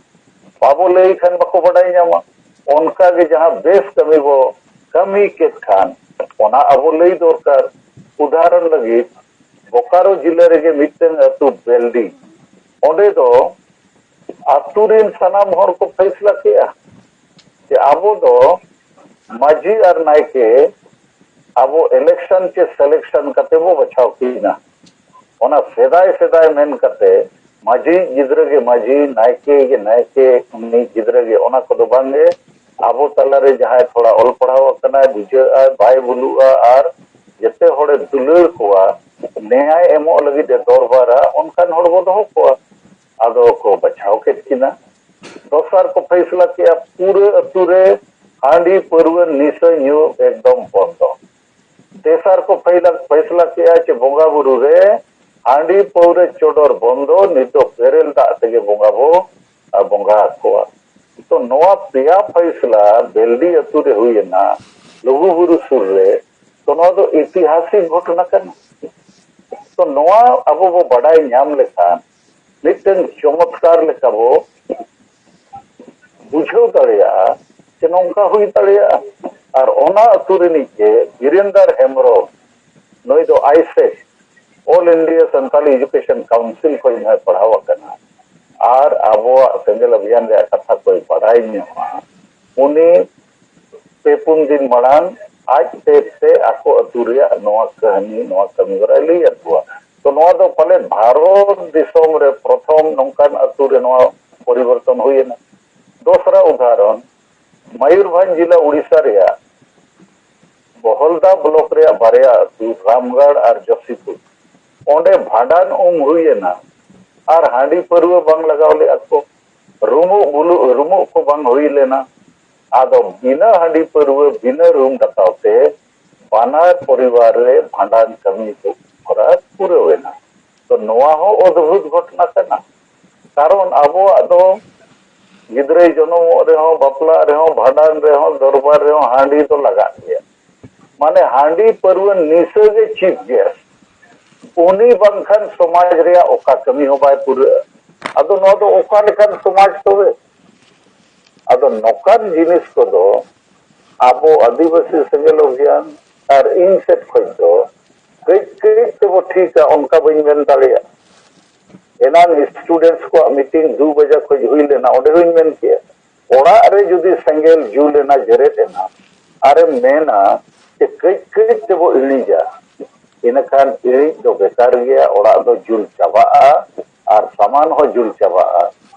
ᱵᱟᱵᱚ ᱞᱟᱹᱭ ᱠᱷᱟᱱ ᱵᱟᱠᱚ ᱵᱟᱰᱟᱭ ᱧᱟᱢᱟ᱾ ᱚᱱᱠᱟ ᱜᱮ ᱡᱟᱦᱟᱸ ᱵᱮᱥ ᱠᱟᱹᱢᱤ ᱵᱚ ᱠᱟᱹᱢᱤ ᱠᱮᱫ ᱠᱷᱟᱱ ᱚᱱᱟ ᱟᱵᱚ ᱞᱟᱹᱭ ᱫᱚᱨᱠᱟᱨ᱾ ᱩᱫᱟᱦᱚᱨᱚᱱ ᱞᱟᱹᱜᱤᱫ ᱵᱳᱠᱟᱨᱳ ᱡᱤᱞᱟᱹ ᱨᱮᱜᱮ ᱢᱤᱫᱴᱟᱝ ᱟᱹᱛᱩ ᱵᱮᱞᱰᱤ, ᱚᱸᱰᱮ ᱫᱚ ᱟᱹᱛᱩ ᱨᱮᱱ ᱥᱟᱱᱟᱢ ᱦᱚᱲ ᱠᱚ ᱯᱷᱟᱭᱥᱞᱟ ᱠᱮᱜᱼᱟ ᱡᱮ ᱟᱵᱚ ᱫᱚ ᱢᱟᱹᱡᱷᱤ ᱟᱨ ᱱᱟᱭᱠᱮ ᱟᱵᱚ ᱤᱞᱮᱠᱥᱚᱱ ᱪᱮ ᱥᱤᱞᱮᱠᱥᱚᱱ ᱠᱟᱛᱮ ᱵᱚ ᱵᱟᱪᱷᱟᱣ ᱠᱤᱱᱟ᱾ ᱚᱱᱟ ᱥᱮᱫᱟᱭ ᱥᱮᱫᱟᱭ ᱢᱮᱱ ᱠᱟᱛᱮ ᱢᱟᱹᱡᱷᱤ ᱜᱤᱫᱽᱨᱟᱹ ᱜᱮ ᱢᱟᱹᱡᱷᱤ, ᱱᱟᱭᱠᱮ ᱜᱮ ᱱᱟᱭᱠᱮ, ᱩᱱᱤ ᱜᱤᱫᱽᱨᱟᱹ ᱜᱮ, ᱚᱱᱟ ᱠᱚᱫᱚ ᱵᱟᱝ ᱜᱮ᱾ ᱟᱵᱚ ᱛᱟᱞᱟᱨᱮ ᱡᱟᱦᱟᱸᱭ ᱛᱷᱚᱲᱟ ᱚᱞ ᱯᱟᱲᱦᱟᱣ ᱟᱠᱟᱱᱟᱭ, ᱵᱩᱡᱷᱟᱹᱜᱼᱟᱭ, ᱵᱟᱭ ᱵᱩᱞᱩᱜᱼᱟ, ᱟᱨ ᱡᱮᱛᱮ ᱦᱚᱲᱮ ᱫᱩᱞᱟᱹᱲ ᱠᱚᱣᱟ, ᱱᱮᱭᱟᱭ ᱮᱢᱚᱜ ᱞᱟᱹᱜᱤᱫ ᱮ ᱫᱚᱨᱵᱟᱨᱟ, ᱚᱱᱠᱟᱱ ᱦᱚᱲ ᱵᱚ ᱫᱚᱦᱚ ᱠᱚᱣᱟ᱾ ᱟᱫᱚ ᱠᱚ ᱵᱟᱪᱷᱟᱣ ᱠᱮᱫ ᱠᱤᱱᱟ᱾ ᱫᱚᱥᱟᱨ ᱠᱚ ᱯᱷᱟᱭᱥᱞᱟ ᱠᱮᱜᱼᱟ, ᱯᱩᱨᱟᱹ ᱟᱹᱛᱩ ᱨᱮ ᱦᱟᱺᱰᱤ ᱯᱟᱹᱨᱣᱟᱹ ᱱᱤᱥᱟᱹ ᱧᱩ ᱮᱠᱫᱚᱢ ᱵᱚᱱᱫᱚ᱾ ᱛᱮᱥᱟᱨ ᱠᱚ ᱯᱷᱟᱭᱞᱟ-, ᱯᱷᱟᱭᱥᱞᱟ ᱠᱮᱜᱼᱟ ᱪᱮ ᱵᱚᱸᱜᱟ ᱵᱩᱨᱩ ᱨᱮ ᱦᱟᱺᱰᱤ ᱯᱟᱹᱣᱨᱟᱹ ᱪᱚᱰᱚᱨ ᱵᱚᱱᱫᱚ, ᱱᱤᱛ ᱫᱚ ᱵᱮᱨᱮᱞ ᱫᱟᱜ ᱛᱮᱜᱮ ᱵᱚᱸᱜᱟ ᱵᱚ, ᱟ, ᱵᱚᱸᱜᱟ ᱟᱠᱚᱣᱟ᱾ ᱛᱚ ᱱᱚᱣᱟ ᱯᱮᱭᱟ ᱯᱷᱟᱭᱥᱞᱟ ᱵᱮᱞᱰᱤ ᱟᱹᱛᱩ ᱨᱮ ᱦᱩᱭ ᱮᱱᱟ, ᱞᱩᱜᱩ ᱵᱩᱨᱩ ᱥᱩᱨ ᱨᱮ᱾ ᱛᱚ ᱱᱚᱣᱟ ᱫᱚ ᱤᱛᱤᱦᱟᱥᱤᱠ ᱜᱷᱚᱴᱚᱱᱟ ᱠᱟᱱᱟ᱾ ᱛᱚ ᱱᱚᱣᱟ ᱟᱵᱚ ᱵᱚ ᱵᱟᱰᱟᱭ ᱧᱟᱢ ᱞᱮᱠᱷᱟᱱ ᱢᱤᱫᱴᱟᱝ ᱪᱚᱢᱚᱛᱠᱟᱨ ᱞᱮᱠᱟ ᱵᱚ ᱵᱩᱡᱷᱟᱹᱣ ᱫᱟᱲᱮᱭᱟᱜᱼᱟ ᱡᱮ ᱱᱚᱝᱠᱟ ᱦᱩᱭ ᱫᱟᱲᱮᱭᱟᱜᱼᱟ᱾ ᱟᱨ ᱚᱱᱟ ᱟᱹᱛᱩ ᱨᱤᱱᱤᱡ ᱜᱮ ᱵᱤᱨᱮᱱᱫᱟᱨ ᱦᱮᱢᱵᱨᱚᱢ, ᱱᱩᱭ ᱫᱚ ICSE, All India Santali Education Council ᱠᱷᱚᱱ ᱦᱚᱸᱭ ᱯᱟᱲᱦᱟᱣ ᱟᱠᱟᱱᱟ ᱟᱨ ᱟᱵᱚᱣᱟᱜ ᱥᱮᱸᱜᱮᱞ ᱚᱵᱷᱤᱭᱟᱱ ᱨᱮᱭᱟᱜ ᱠᱟᱛᱷᱟ ᱠᱚᱭ ᱵᱟᱰᱟᱭ ᱧᱚᱜᱼᱟ᱾ ᱩᱱᱤ ᱯᱮ ᱯᱩᱱ ᱫᱤᱱ ᱢᱟᱲᱟᱝ ᱟᱡ ᱛᱮ ᱛᱮ ᱟᱠᱚ ᱟᱹᱛᱩ ᱨᱮᱭᱟᱜ ᱱᱚᱣᱟ ᱠᱟᱹᱦᱱᱤ, ᱱᱚᱣᱟ ᱠᱟᱹᱢᱤ ᱦᱚᱨᱟᱭ ᱞᱟᱹᱭ ᱟᱫ ᱠᱚᱣᱟ᱾ ᱛᱚ ᱱᱚᱣᱟ ᱫᱚ ᱯᱟᱞᱮ ᱵᱷᱟᱨᱚᱛ ᱫᱤᱥᱚᱢ ᱨᱮ ᱯᱨᱚᱛᱷᱚᱢ ᱱᱚᱝᱠᱟᱱ ᱟᱹᱛᱩ ᱨᱮ ᱱᱚᱣᱟ ᱯᱚᱨᱤᱵᱚᱨᱛᱚᱱ ᱦᱩᱭ ᱮᱱᱟ᱾ ᱫᱚᱥᱨᱟ ᱩᱫᱟᱦᱚᱨᱚᱱ, ᱢᱚᱭᱩᱨᱵᱷᱚᱸᱡᱽ ᱡᱮᱞᱟ ᱩᱲᱤᱥᱥᱟ ᱨᱮᱭᱟᱜ ᱵᱚᱦᱚᱞᱫᱟ ᱵᱞᱚᱠ ᱨᱮᱭᱟᱜ ᱵᱟᱨᱭᱟ ᱟᱹᱛᱩ, ᱨᱟᱢᱜᱟᱲ ᱟᱨ ᱡᱚᱥᱤᱯᱩᱨ, ᱚᱸᱰᱮ ᱵᱷᱟᱸᱰᱟᱱ ᱩᱢ ᱦᱩᱭ ᱮᱱᱟ᱾ ᱟᱨ ᱦᱟᱺᱰᱤ ᱯᱟᱹᱨᱣᱟᱹ ᱵᱟᱝ ᱞᱟᱜᱟᱣ ᱞᱮᱫᱼᱟ ᱠᱚ, ᱨᱩᱢᱩᱜ ᱵᱩᱞᱩᱜ ᱨᱩᱢᱩᱜ ᱠᱚ ᱵᱟᱝ ᱦᱩᱭ ᱞᱮᱱᱟ᱾ ᱟᱫᱚ ᱵᱤᱱᱟᱹ ᱦᱟᱺᱰᱤ ᱯᱟᱹᱨᱣᱟᱹ, ᱵᱤᱱᱟᱹ ᱨᱩᱢ ᱰᱟᱠᱟᱣ ᱛᱮ ᱵᱟᱱᱟᱨ ᱯᱚᱨᱤᱵᱟᱨ ᱨᱮ ᱵᱷᱟᱸᱰᱟᱱ ᱠᱟᱹᱢᱤ ᱠᱚ ᱦᱚᱨᱟ ᱯᱩᱨᱟᱹᱣ ᱮᱱᱟ᱾ ᱛᱚ ᱱᱚᱣᱟ ᱦᱚᱸ ᱚᱫᱽᱵᱷᱩᱛ ᱜᱷᱚᱴᱚᱱᱟ ᱠᱟᱱᱟ᱾ ᱠᱟᱨᱚᱱ ᱟᱵᱚᱣᱟᱜ ᱫᱚ ᱜᱤᱫᱽᱨᱟᱹᱭ ᱡᱚᱱᱚᱢᱚᱜ ᱨᱮᱦᱚᱸ, ᱵᱟᱯᱞᱟᱜ ᱨᱮᱦᱚᱸ, ᱵᱷᱟᱸᱰᱟᱱ ᱨᱮᱦᱚᱸ, ᱫᱚᱨᱵᱟᱨ ᱨᱮᱦᱚᱸ ᱦᱟᱺᱰᱤ ᱫᱚ ᱞᱟᱜᱟᱜ ᱜᱮᱭᱟ᱾ ᱢᱟᱱᱮ ᱦᱟᱺᱰᱤ ᱯᱟᱹᱨᱣᱟᱹ ᱱᱤᱥᱟᱹ ᱜᱮ chief guest᱾ ᱩᱱᱤ ᱵᱟᱝᱠᱷᱟᱱ ᱥᱚᱢᱟᱡᱽ ᱨᱮᱭᱟᱜ ᱚᱠᱟ ᱠᱟᱹᱢᱤ ᱦᱚᱸ ᱵᱟᱭ ᱯᱩᱨᱟᱹᱜᱼᱟ᱾ ᱟᱫᱚ ᱱᱚᱣᱟ ᱫᱚ ᱚᱠᱟ ᱞᱮᱠᱟᱱ ᱥᱚᱢᱟᱡᱽ ᱛᱚᱵᱮ? ᱟᱫᱚ ᱱᱚᱝᱠᱟᱱ ᱡᱤᱱᱤᱥ ᱠᱚᱫᱚ ᱟᱵᱚ ᱟᱹᱫᱤᱵᱟᱹᱥᱤ ᱥᱮᱸᱜᱮᱞ ᱚᱵᱷᱤᱭᱟᱱ ᱟᱨ ᱤᱧ ᱥᱮᱫ ᱠᱷᱚᱱ ᱫᱚ ᱠᱟᱹᱡ ᱠᱟᱹᱡ ᱛᱮᱵᱚ ᱴᱷᱤᱠᱟ, ᱚᱱᱠᱟ ᱵᱟᱹᱧ ᱢᱮᱱ ᱫᱟᱲᱮᱭᱟᱜᱼᱟ᱾ ᱮᱱᱟᱝ students ᱠᱚᱣᱟᱜ meeting ᱫᱩ ᱵᱟᱡᱟ ᱠᱷᱚᱱ ᱦᱩᱭ ᱞᱮᱱᱟ, ᱚᱸᱰᱮ ᱦᱚᱸᱧ ᱢᱮᱱ ᱠᱮᱜᱼᱟ, ᱚᱲᱟᱜ ᱨᱮ ᱡᱩᱫᱤ ᱥᱮᱸᱜᱮᱞ ᱡᱩᱞ ᱮᱱᱟ, ᱡᱮᱨᱮᱫ ᱮᱱᱟ, ᱟᱨᱮᱢ ᱢᱮᱱᱟ ᱡᱮ ᱠᱟᱹᱡ ᱠᱟᱹᱡ ᱛᱮᱵᱚ ᱤᱬᱤᱡᱟ, ᱤᱱᱟᱹᱠᱷᱟᱱ ᱤᱬᱤᱡ ᱫᱚ ᱵᱮᱠᱟᱨ ᱜᱮᱭᱟ, ᱚᱲᱟᱜ ᱫᱚ ᱡᱩᱞ ᱪᱟᱵᱟᱜᱼᱟ ᱟᱨ ᱥᱟᱢᱟᱱ ᱦᱚᱸ ᱡᱩᱞ ᱪᱟᱵᱟᱜᱼᱟ,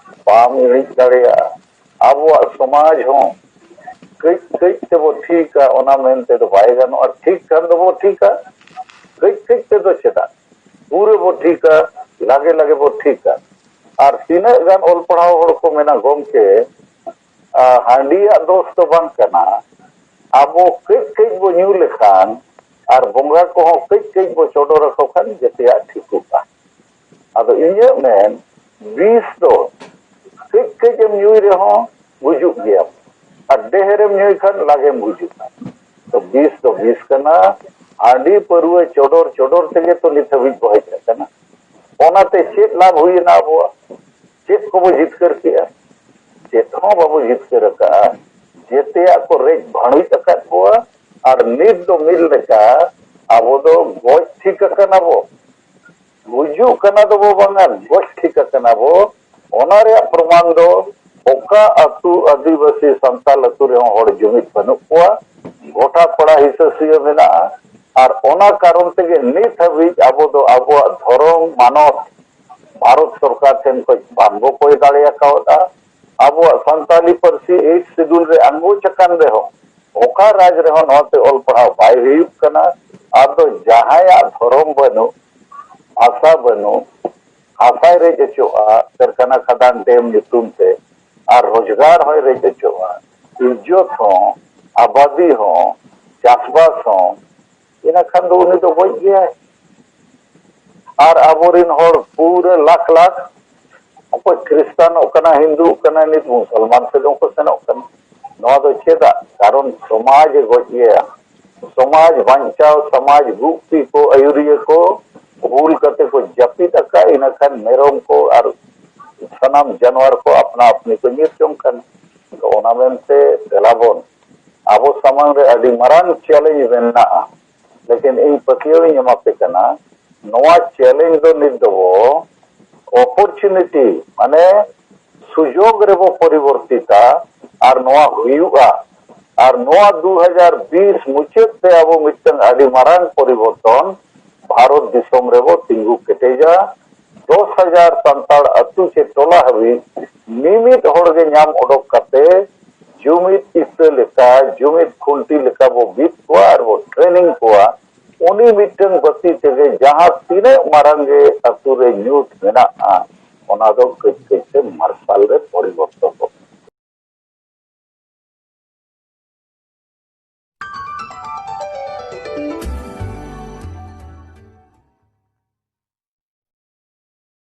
ᱵᱟᱢ ᱤᱬᱤᱡ ᱫᱟᱲᱮᱭᱟᱜᱼᱟ᱾ ᱟᱵᱚᱣᱟᱜ ᱥᱚᱢᱟᱡᱽ ᱦᱚᱸ ᱠᱟᱹᱡ ᱠᱟᱹᱡ ᱛᱮᱵᱚ ᱴᱷᱤᱠᱟ, ᱚᱱᱟ ᱢᱮᱱᱛᱮ ᱫᱚ ᱵᱟᱭ ᱜᱟᱱᱚᱜᱼᱟ᱾ ᱴᱷᱤᱠ ᱠᱷᱟᱱ ᱫᱚᱵᱚ ᱴᱷᱤᱠᱟ, ᱠᱟᱹᱡ ᱠᱟᱹᱡ ᱛᱮᱫᱚ ᱪᱮᱫᱟᱜ? ᱯᱩᱨᱟᱹ ᱵᱚ ᱴᱷᱤᱠᱟ, ᱞᱟᱜᱮ ᱞᱟᱜᱮ ᱵᱚ ᱴᱷᱤᱠᱟ᱾ ᱟᱨ ᱛᱤᱱᱟᱹᱜ ᱜᱟᱱ ᱚᱞ ᱯᱟᱲᱦᱟᱣ ᱦᱚᱲ ᱠᱚ ᱢᱮᱱᱟ, "ᱜᱚᱢᱠᱮ, ᱟ, ᱦᱟᱺᱰᱤᱭᱟᱜ ᱫᱳᱥ ᱫᱚ ᱵᱟᱝ ᱠᱟᱱᱟ, ᱟᱵᱚ ᱠᱟᱹᱡ ᱠᱟᱹᱡ ᱵᱚ ᱧᱩ ᱞᱮᱠᱷᱟᱱ ᱟᱨ ᱵᱚᱸᱜᱟ ᱠᱚᱦᱚᱸ ᱠᱟᱹᱡ ᱠᱟᱹᱡ ᱵᱚ ᱪᱚᱰᱚᱨ ᱟᱠᱚ ᱠᱷᱟᱱ ᱡᱮᱛᱮᱭᱟᱜ ᱴᱷᱤᱠᱚᱜᱼᱟ᱾" ᱟᱫᱚ ᱤᱧᱟᱹᱜ ᱢᱮᱱ, ᱵᱤᱥ ᱫᱚ ᱠᱟᱹᱡ ᱠᱟᱹᱡ ᱮᱢ ᱧᱩᱭ ᱨᱮᱦᱚᱸ ᱜᱩᱡᱩᱜ ᱜᱮᱭᱟᱢ, ᱟᱨ ᱰᱷᱮᱨ ᱮᱢ ᱧᱩᱭ ᱠᱷᱟᱱ ᱞᱟᱜᱮᱢ ᱜᱩᱡᱩᱜᱼᱟ᱾ ᱛᱚ ᱵᱤᱥ ᱫᱚ ᱵᱤᱥ ᱠᱟᱱᱟ, ᱦᱟᱺᱰᱤ ᱯᱟᱹᱨᱣᱟᱹ ᱪᱚᱰᱚᱨ ᱪᱚᱰᱚᱨ ᱛᱮᱜᱮ ᱛᱚ ᱱᱤᱛ ᱦᱟᱹᱵᱤᱡ ᱵᱚ ᱦᱮᱡ ᱟᱠᱟᱱᱟ᱾ ᱚᱱᱟᱛᱮ ᱪᱮᱫ ᱞᱟᱵᱷ ᱦᱩᱭᱮᱱᱟ ᱟᱵᱚᱣᱟᱜ? ᱪᱮᱫ ᱠᱚᱵᱚ ᱡᱤᱛᱠᱟᱹᱨ ᱠᱮᱜᱼᱟ? ᱪᱮᱫ ᱦᱚᱸ ᱵᱟᱵᱚ ᱡᱤᱛᱠᱟᱹᱨ ᱟᱠᱟᱫᱼᱟ᱾ ᱡᱮᱛᱮᱭᱟᱜ ᱠᱚ ᱨᱮᱡ ᱵᱷᱟᱹᱲᱩᱡ ᱟᱠᱟᱫ ᱵᱚᱣᱟ, ᱟᱨ ᱱᱤᱛ ᱫᱚ ᱢᱤᱫ ᱞᱮᱠᱟ ᱟᱵᱚ ᱫᱚ ᱜᱚᱡ ᱴᱷᱤᱠ ᱟᱠᱟᱱᱟ ᱵᱚ᱾ ᱜᱩᱡᱩᱜ ᱠᱟᱱᱟ ᱫᱚᱵᱚ ᱵᱟᱝᱟ, ᱜᱚᱡ ᱴᱷᱤᱠ ᱟᱠᱟᱱᱟ ᱵᱚ᱾ ᱚᱱᱟ ᱨᱮᱭᱟᱜ ᱯᱨᱚᱢᱟᱱ ᱫᱚ ᱚᱠᱟ ᱟᱹᱛᱩ ᱟᱹᱫᱤᱵᱟᱹᱥᱤ ᱥᱟᱱᱛᱟᱞ ᱟᱹᱛᱩ ᱨᱮᱦᱚᱸ ᱦᱚᱲ ᱡᱩᱢᱤᱫ ᱵᱟᱹᱱᱩᱜ ᱠᱚᱣᱟ, ᱜᱚᱴᱟ ᱯᱟᱲᱟ ᱦᱤᱥᱟᱹ ᱥᱩᱭᱟᱹ ᱢᱮᱱᱟᱜᱼᱟ᱾ ᱟᱨ ᱚᱱᱟ ᱠᱟᱨᱚᱱ ᱛᱮᱜᱮ ᱱᱤᱛ ᱦᱟᱹᱵᱤᱡ ᱟᱵᱚ ᱫᱚ ᱟᱵᱚᱣᱟᱜ ᱫᱷᱚᱨᱚᱢ ᱢᱟᱱᱚᱛ ᱵᱷᱟᱨᱚᱛ ᱥᱚᱨᱠᱟᱨ ᱴᱷᱮᱱ ᱠᱷᱚᱱ ᱵᱟᱝᱵᱚ ᱠᱚᱭ ᱫᱟᱲᱮ ᱟᱠᱟᱣᱫᱟ᱾ ᱟᱵᱚᱣᱟᱜ ᱥᱟᱱᱛᱟᱞᱤ ᱯᱟᱹᱨᱥᱤ eighth schedule ᱨᱮ ᱟᱸᱜᱚᱪ ᱟᱠᱟᱱ ᱨᱮᱦᱚᱸ, ᱚᱠᱟ ᱨᱟᱡᱽ ᱨᱮᱦᱚᱸ ᱱᱚᱣᱟᱛᱮ ᱚᱞ ᱯᱟᱲᱦᱟᱣ ᱵᱟᱭ ᱦᱩᱭᱩᱜ ᱠᱟᱱᱟ᱾ ᱟᱫᱚ ᱡᱟᱦᱟᱸᱭᱟᱜ ᱫᱷᱚᱨᱚᱢ ᱵᱟᱹᱱᱩᱜ, ᱵᱷᱟᱥᱟ ᱵᱟᱹᱱᱩᱜ, ᱦᱟᱥᱟᱭ ᱨᱮᱡ ᱦᱚᱪᱚᱜᱼᱟ ᱠᱟᱹᱨᱠᱷᱟᱱᱟ ᱠᱷᱟᱫᱟᱱ ᱰᱮᱢ ᱧᱩᱛᱩᱢ ᱛᱮ, ᱟᱨ ᱨᱳᱡᱽᱜᱟᱨ ᱦᱚᱸᱭ ᱨᱮᱡ ᱦᱚᱪᱚᱜᱼᱟ, ᱤᱡᱽᱡᱚᱛ ᱦᱚᱸ, ᱟᱵᱟᱫᱤ ᱦᱚᱸ, ᱪᱟᱥᱵᱟᱥ ᱦᱚᱸ, ᱤᱱᱟᱹ ᱠᱷᱟᱱ ᱫᱚ ᱩᱱᱤ ᱫᱚ ᱜᱚᱡ ᱜᱮᱭᱟᱭ᱾ ᱟᱨ ᱟᱵᱚᱨᱤᱱ ᱦᱚᱲ ᱯᱩᱨᱟᱹ ᱞᱟᱠᱷ ᱞᱟᱠᱷ, ᱚᱠᱚᱭ ᱠᱷᱨᱤᱥᱴᱟᱱᱚᱜ ᱠᱟᱱᱟ, ᱦᱤᱱᱫᱩᱜ ᱠᱟᱱᱟ, ᱱᱤᱛ ᱢᱩᱥᱚᱞᱢᱟᱱ ᱥᱮᱫ ᱦᱚᱸᱠᱚ ᱥᱮᱱᱚᱜ ᱠᱟᱱᱟ᱾ ᱱᱚᱣᱟ ᱫᱚ ᱪᱮᱫᱟᱜ? ᱠᱟᱨᱚᱱ ᱥᱚᱢᱟᱡᱽ ᱮ ᱜᱚᱡ ᱮᱭᱟ᱾ ᱥᱚᱢᱟᱡᱽ ᱵᱟᱧᱪᱟᱣ, ᱥᱚᱢᱟᱡᱽ ᱜᱩᱜᱯᱤ ᱠᱚ, ᱟᱹᱭᱩᱨᱤᱭᱟᱹ ᱠᱚ ᱵᱷᱩᱞ ᱠᱟᱛᱮ ᱠᱚ ᱡᱟᱹᱯᱤᱫ ᱟᱠᱟᱫ, ᱤᱱᱟᱹ ᱠᱷᱟᱱ ᱢᱮᱨᱚᱢ ᱠᱚ ᱟᱨ ᱥᱟᱱᱟᱢ ᱡᱟᱱᱣᱟᱨ ᱠᱚ ᱟᱯᱱᱟ ᱟᱯᱱᱤ ᱠᱚ ᱧᱤᱨ ᱡᱚᱝ ᱠᱟᱱᱟ᱾ ᱛᱚ, ᱚᱱᱟ ᱢᱮᱱᱛᱮ ᱫᱮᱞᱟ ᱵᱚᱱ, ᱟᱵᱚ ᱥᱟᱢᱟᱝ ᱨᱮ ᱟᱹᱰᱤ ᱢᱟᱨᱟᱝ ᱪᱮᱞᱮᱧᱡᱽ ᱢᱮᱱᱟᱜᱼᱟ᱾ ᱞᱮᱠᱤᱱ ᱤᱧ ᱯᱟᱹᱛᱭᱟᱹᱣ ᱤᱧ ᱮᱢᱟ ᱯᱮ ᱠᱟᱱᱟ, ᱱᱚᱣᱟ ᱪᱮᱞᱮᱧᱡᱽ ᱫᱚ ᱱᱤᱛ ᱫᱚᱵᱚ ᱚᱯᱚᱨᱪᱩᱱᱤᱴᱤ, ᱢᱟᱱᱮ ᱥᱩᱡᱳᱜᱽ ᱨᱮᱵᱚ ᱯᱚᱨᱤᱵᱚᱨᱛᱤᱛᱟ᱾ ᱟᱨ ᱱᱚᱣᱟ ᱦᱩᱭᱩᱜᱼᱟ᱾ ᱟᱨ ᱱᱚᱣᱟ ᱫᱩ ᱦᱟᱡᱟᱨ ᱵᱤᱥ ᱢᱩᱪᱟᱹᱫ ᱛᱮ ᱟᱵᱚ ᱢᱤᱫᱴᱟᱝ ᱟᱹᱰᱤ ᱢᱟᱨᱟᱝ ᱯᱚᱨᱤᱵᱚᱨᱛᱚᱱ ᱵᱷᱟᱨᱚᱛ ᱫᱤᱥᱚᱢ ᱨᱮᱵᱚ ᱛᱤᱸᱜᱩ ᱠᱮᱴᱮᱡᱟ᱾ ᱫᱚᱥ ᱦᱟᱡᱟᱨ ᱥᱟᱱᱛᱟᱲ ᱟᱹᱛᱩ ᱪᱮ ᱴᱚᱞᱟ ᱦᱟᱹᱵᱤᱡ ᱢᱤᱢᱤᱫ ᱦᱚᱲ ᱜᱮ ᱧᱟᱢ ᱚᱰᱚᱠ ᱠᱟᱛᱮ ᱡᱩᱢᱤᱫ ᱤᱛᱟᱹ ᱞᱮᱠᱟ, ᱡᱩᱢᱤᱫ ᱠᱷᱩᱱᱴᱤ ᱞᱮᱠᱟ ᱵᱚ ᱵᱤᱫ ᱠᱚᱣᱟ ᱟᱨ ᱵᱚ ᱴᱨᱮᱱᱤᱝ ᱠᱚᱣᱟ᱾ ᱩᱱᱤ ᱢᱤᱫᱴᱟᱝ ᱵᱟᱹᱛᱤ ᱛᱮᱜᱮ ᱡᱟᱦᱟᱸ ᱛᱤᱱᱟᱹᱜ ᱢᱟᱨᱟᱝ ᱜᱮ ᱟᱹᱛᱩ ᱨᱮ ᱧᱩᱛ ᱢᱮᱱᱟᱜᱼᱟ, ᱚᱱᱟ ᱫᱚ ᱠᱟᱹᱡ ᱠᱟᱹᱡ ᱛᱮ ᱢᱟᱨᱥᱟᱞ ᱨᱮ ᱯᱚᱨᱤᱵᱚᱨᱛᱚᱱᱚᱜ